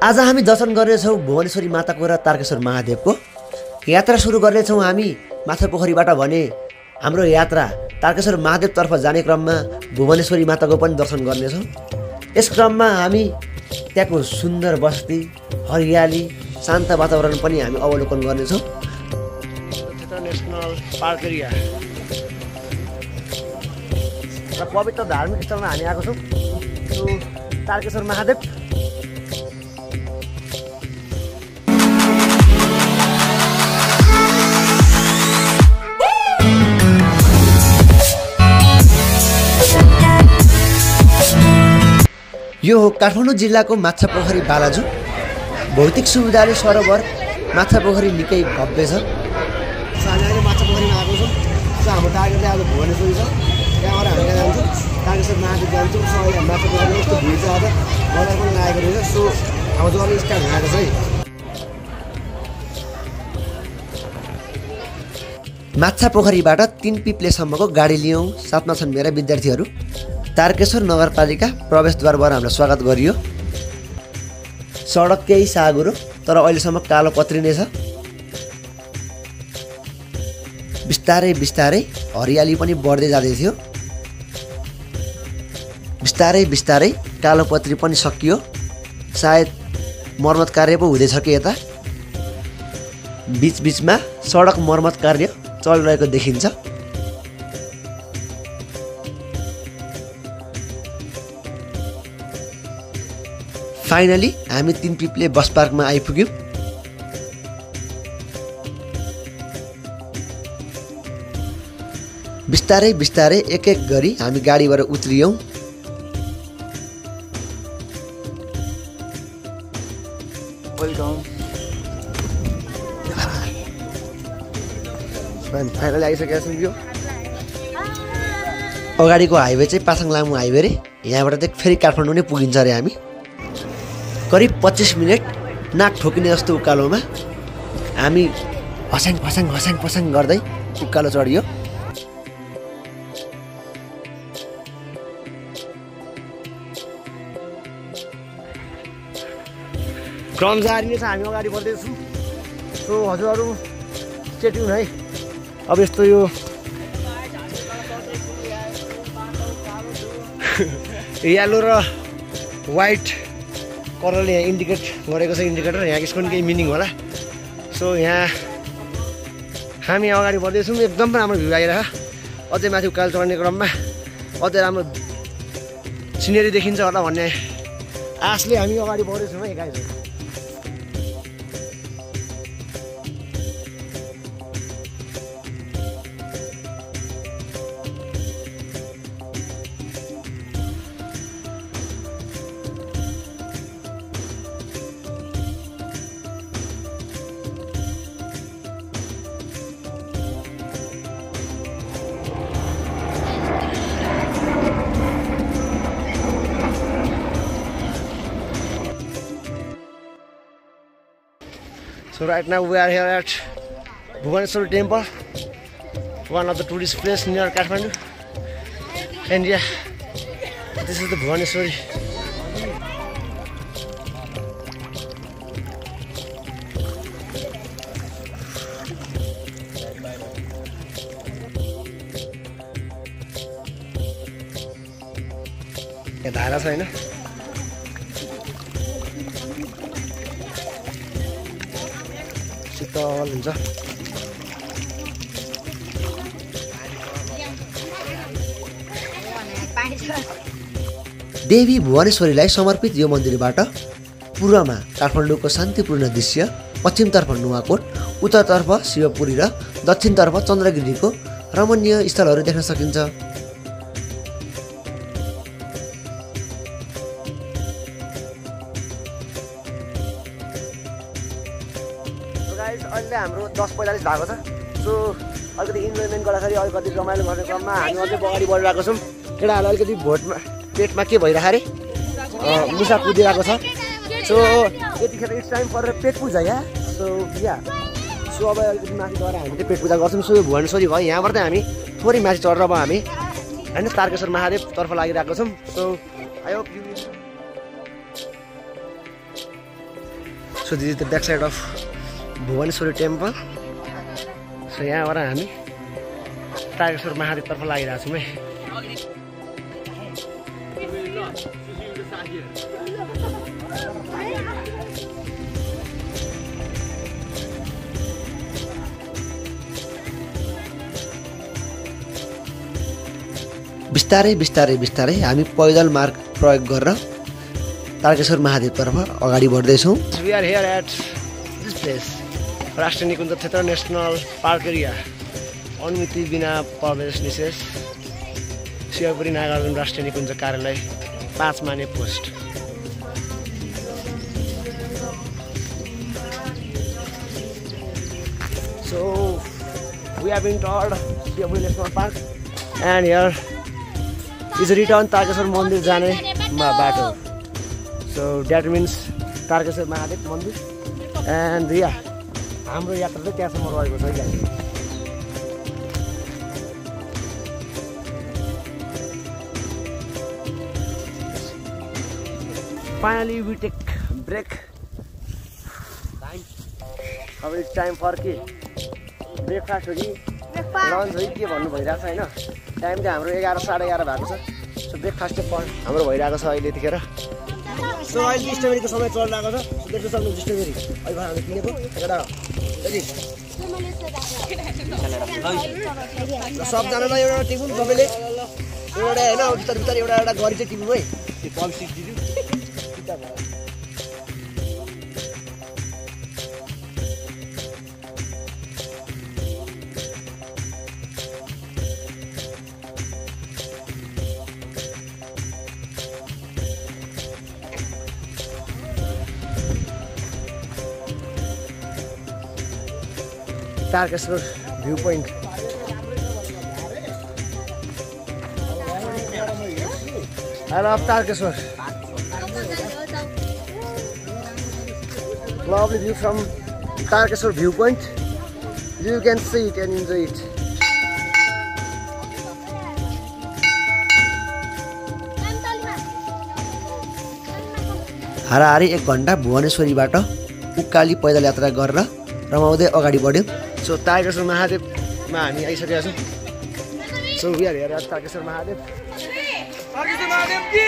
आज हामी दर्शन गर्नेछौँ भुवनेश्वरी माताको र तारकेश्वर महादेवको यात्रा सुरु गर्नेछौँ हामी माछापोखरीबाट भने हाम्रो यात्रा तारकेश्वर महादेवतर्फ जाने क्रममा भुवनेश्वरी माताको पनि दर्शन गर्नेछौँ। यस क्रममा हामी त्यहाँको सुन्दर बस्ती, हरियाली, शान्त वातावरण पनि हामी अवलोकन गर्नेछौँ। नेसनल पार्क एरिया र पवित्र धार्मिक स्थलमा हामी आएको छौँ, तारकेश्वर महादेव। यो हो काठमाडौँ जिल्लाको माछापोखरी बालाजु। भौतिक सुविधाले सरोवर माछापोखरी निकै भव्य छ। हामी अहिले माछापोखरीमा आएको छौँ। हाम्रो टार्गेट चाहिँ अब भुवनेश्वरी छ, त्यहाँबाट हामी कहाँ जान्छौँ, तारकेश्वर महादेव जान्छौँ। अहिले माछापोखरीमा यस्तो भिड छ, आज बजार पनि लागेको रहेछ। सो अब जर्नी स्टार्ट भएको छ है। माछापोखरीबाट 3 पिप्लेसम्मको गाडी लियौँ। साथमा छन् मेरा विद्यार्थीहरू। तारकेश्वर नगरपालिका प्रवेशद्वारबाट हामीलाई स्वागत गरियो। सडक केही साँघुरो तर अहिलेसम्म कालो पत्री नै छ। बिस्तारै बिस्तारै हरियाली पनि बढ्दै जाँदै थियो। बिस्तारै बिस्तारै कालो पत्री पनि सकियो। सायद मर्मत कार्य पो हुँदैछ कि यता। बिचबिचमा सडक मर्मत कार्य चलिरहेको देखिन्छ। फाइनली हामी 3 पिप्ले बस पार्कमा आइपुग्यौँ। बिस्तारै बिस्तारै एक एक गरी हामी गाडीबाट उत्रियौँ। फाइनली आइसकेका छौँ। यो अगाडिको हाइवे चाहिँ पासाङ लामु हाइवे रे। यहाँबाट चाहिँ फेरि काठमाडौँ नै पुगिन्छ अरे हामी। करिब 25 मिनट नाक ठोकिने जस्तो उकालोमा हामी हस्याङ फस्याङ हस्याङ फस्याङ गर्दै उकालो चढियो। क्रम जारी नै छ, हामी अगाडि बढ्दैछौँ। सो हजुरहरू चेट्यौँ है। अब यस्तो यो येलो र वाइट कलरले यहाँ इन्डिकेट गरेको छ, इन्डिकेटर। यहाँ यसको पनि केही मिनिङ होला। सो यहाँ हामी अगाडि बढ्दैछौँ। एकदम राम्रो भ्यू आइरहेको। अझै माथि उकालो चढ्ने क्रममा अझै राम्रो सिनेरी देखिन्छ होला भन्ने आशले हामी अगाडि बढ्दैछौँ है guys. So right now we are here at Bhubaneswar Temple, one of the tourist place near Kathmandu. And yeah, this is the Bhubaneswari. यहाँ धारा छ हैन। शीतल हुन्छ। देवी भुवनेश्वरीलाई समर्पित यो मन्दिरबाट पूर्वमा काठमाडौँको शान्तिपूर्ण दृश्य, पश्चिमतर्फ नुवाकोट, उत्तरतर्फ शिवपुरी र दक्षिणतर्फ चन्द्रगिरीको रमणीय स्थलहरू देख्न सकिन्छ। अहिले हाम्रो 10:45 भएको छ। सो अलिकति इन्जोयमेन्ट गर्दाखेरि अलिकति रमाइलो गर्ने क्रममा हामी अझै अगाडि बढिरहेको छौँ। केटाहरूले अलिकति पेटमा के भइरहेको अरे मुसा कुदिरहेको छ। सो यतिखेर इट्स टाइम फर पेट पूजा या। सो अब अलिकति माथि गएर हामी चाहिँ पेट पूजा गर्छौँ। सो भुवनेश्वरी भयो, यहाँबाट चाहिँ हामी थोरै माथि चढेर अब हामी होइन तारकेश्वर महादेवतर्फ लागिरहेको छौँ। So I hope you so this is the back side of Bhuvaneshwari temple. So यहाँबाट हामी तारकेश्वर महादेवतर्फ लागिरहेको छौँ है। बिस्तारै बिस्तारै बिस्तारै हामी पैदल मार्ग प्रयोग गरेर तारकेश्वर महादेवतर्फ अगाडि बढ्दैछौँ। We are here at this place राष्ट्रिय निकुञ्ज क्षेत्र नेसनल पार्क एरिया अनुमति बिना प्रवेश निषेध शिवपुरी नागार्जुन राष्ट्रिय निकुञ्ज कार्यालय 5 माने post. So we have been toward Shivapuरी National Park and here is a return Tarakeshwar मन्दिर जाने बाटो। So that means Tarkeshwar Mahadev मन्दिर and yeah हाम्रो यात्रा चाहिँ त्यहाँसम्म रहेको छ है। Finally we take break. अब इट्स टाइम फर के ब्रेकफास्ट हो कि लन्च हो कि के भन्नु भइरहेको छ होइन। टाइम चाहिँ हाम्रो 11 साढे 11 भएको छ। सो ब्रेकफास्ट चाहिँ हाम्रो भइरहेको छ अहिले यतिखेर। सो अहिले स्ट्रबेरीको समय चलिरहेको छ। सो देख्न सक्नुहुन्छ स्ट्रबेरी अहिले हामीले किनेको एउटा सबजनालाई एउटा टिफिन सबैले एउटा होइन बिस्तारै बिस्तारै एउटा एउटा गरी चाहिँ टिफिन है। त्यो पल्सी दिनु Tarakeshwar view point. I love Tarakeshwar. Lovely view from Tarakeshwar view point. You can see it and enjoy it. हाराहारी 1 घण्टा भुवनेश्वरीबाट उकाली पैदल यात्रा गरेर रमाउँदै अगाडि बढ्यौँ। सो तारकेश्वर महादेवमा हामी आइसकेका छौँ। So we are here at Tarakeshwar Mahadev. Tarakeshwar Mahadev की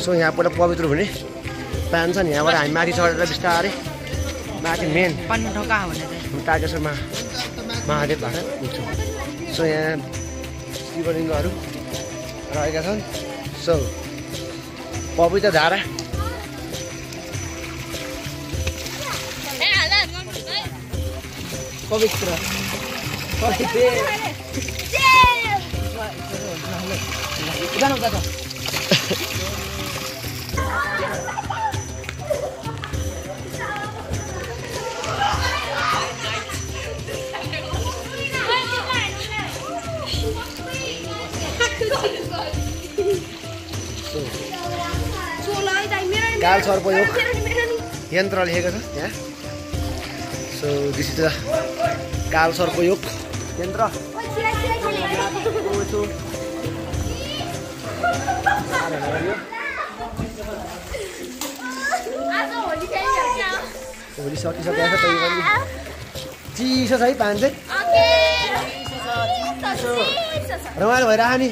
सो यहाँ पहिला पवित्र हुने प्लान छ नि। यहाँबाट हामी माथि चढेर बिस्तारै माथि मेन तारकेश्वर महादेव भएर पुग्छौँ। सो यहाँ शिवलिङ्गहरू रहेका छन्। सो पवित्र धारा पवित्र काल सर्पयोग यन्त्र लेखेको छ यहाँ। सो दिस इज द काल सर्पयोग यन्त्र। होली सकिसकेको छ तै पनि चिसो छ है पानी चाहिँ रमाइलो भइरह नि।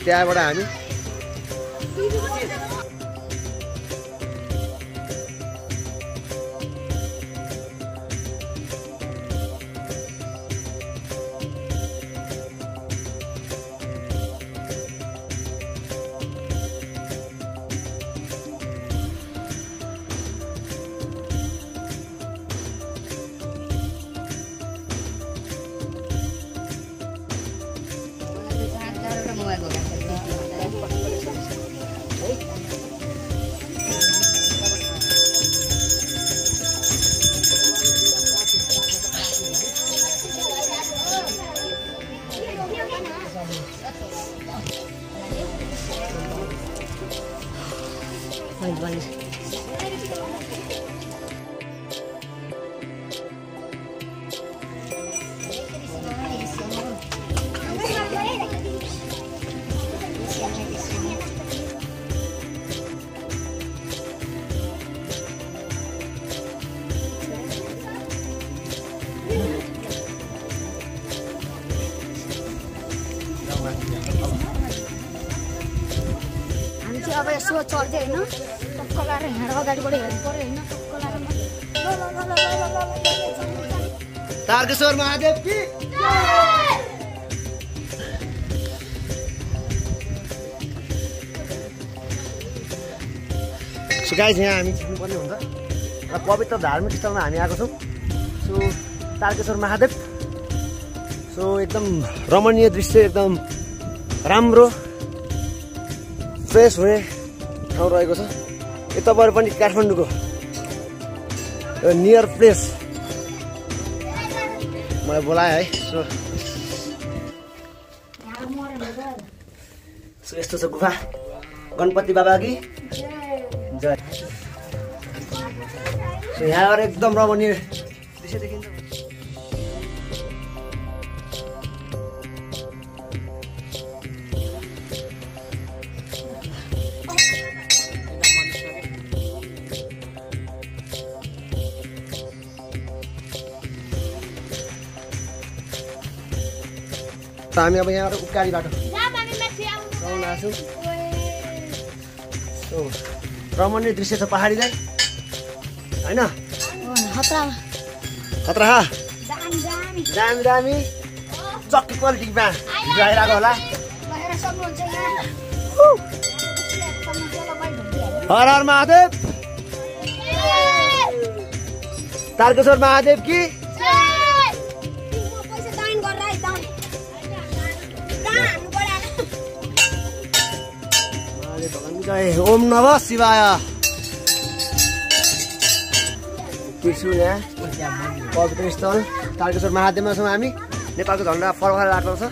त्यहाँबाट हामी अब यसो चल्दै होइन टक्क लाएर हिँडेर अगाडिबाट हेर्नु पर्यो होइन टक्क तारकेश्वर महादेव की सो गाइस यहाँ हामी छिर्नुपर्ने हुन्छ र पवित्र धार्मिक स्थलमा हामी आएको छौँ सो तारकेश्वर महादेव सो एकदम रमणीय दृश्य एकदम राम्रो फ्रेस हुने ठाउँ रहेको छ यो तपाईँहरू पनि काठमाडौँको नियर प्लेस मलाई बोलायो है सो यस्तो छ गुफा गणपति बाबा कि जय सो यहाँ एकदम रमणीय दृश्य देखिन्छ हामी अब यहाँ उकाली बाटो रमणीय दृश्य छ पहाडीलाई होइन खतरा दामी दामी चक्की क्वालिटीमा भिडियो आइरहेको होला हर हर महादेव तारकेश्वर महादेव की ओम नमः शिवाय त्रिशूल यहाँ पवित्र स्थल तारकेश्वर महादेवमा छौँ हामी नेपालको झन्डा फरफर राख्दो छ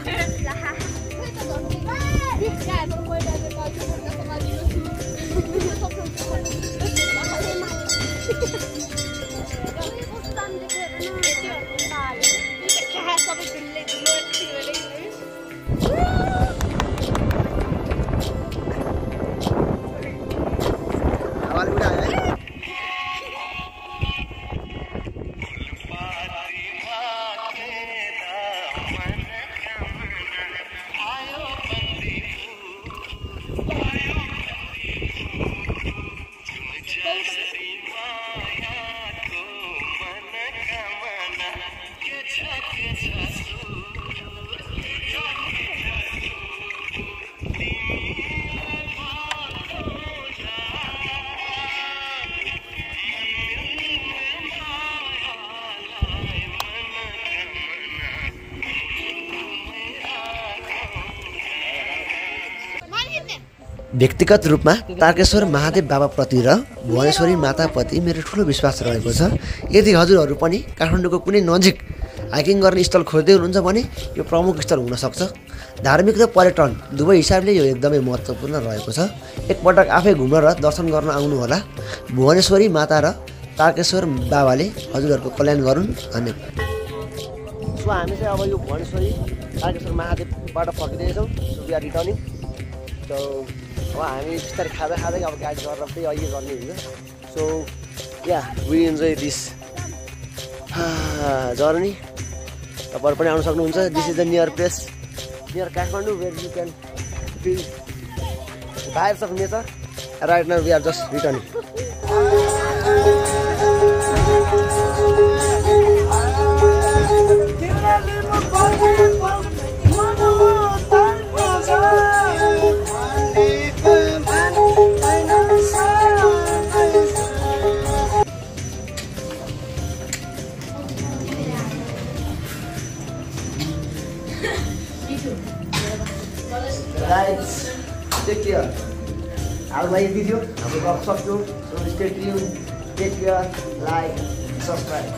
व्यक्तिगत रूपमा तारकेश्वर महादेव बाबाप्रति र भुवनेश्वरी माताप्रति मेरो ठुलो विश्वास रहेको छ। यदि हजुरहरू पनि काठमाडौँको कुनै नजिक हाइकिङ गर्ने स्थल खोज्दै हुनुहुन्छ भने यो प्रमुख स्थल हुनसक्छ। धार्मिक र पर्यटन दुवै हिसाबले यो एकदमै महत्त्वपूर्ण रहेको छ। एकपटक आफै घुम्न र दर्शन गर्न आउनुहोला। भुवनेश्वरी माता र तारकेश्वर बाबाले हजुरहरूको कल्याण गरून्। धन्यवाद। सो हामी चाहिँ अब यो भुवनेश्वरी तारकेश्वर महादेवबाट फर्किँदैछौँ। So we are returning. So अब हामी बिस्तारै खाँदै खाँदै अब गाडी गरेर चाहिँ अहिले गर्ने हुन्छ। So ya we enjoy this journey. तपाईँहरू पनि आउन सक्नुहुन्छ। This is the near place near Kathmandu where you can feel vibes of nature. Right now we are just returning. Guys, take care. I'll like the video. I will subscribe. So stay tuned. Take care. Like, subscribe.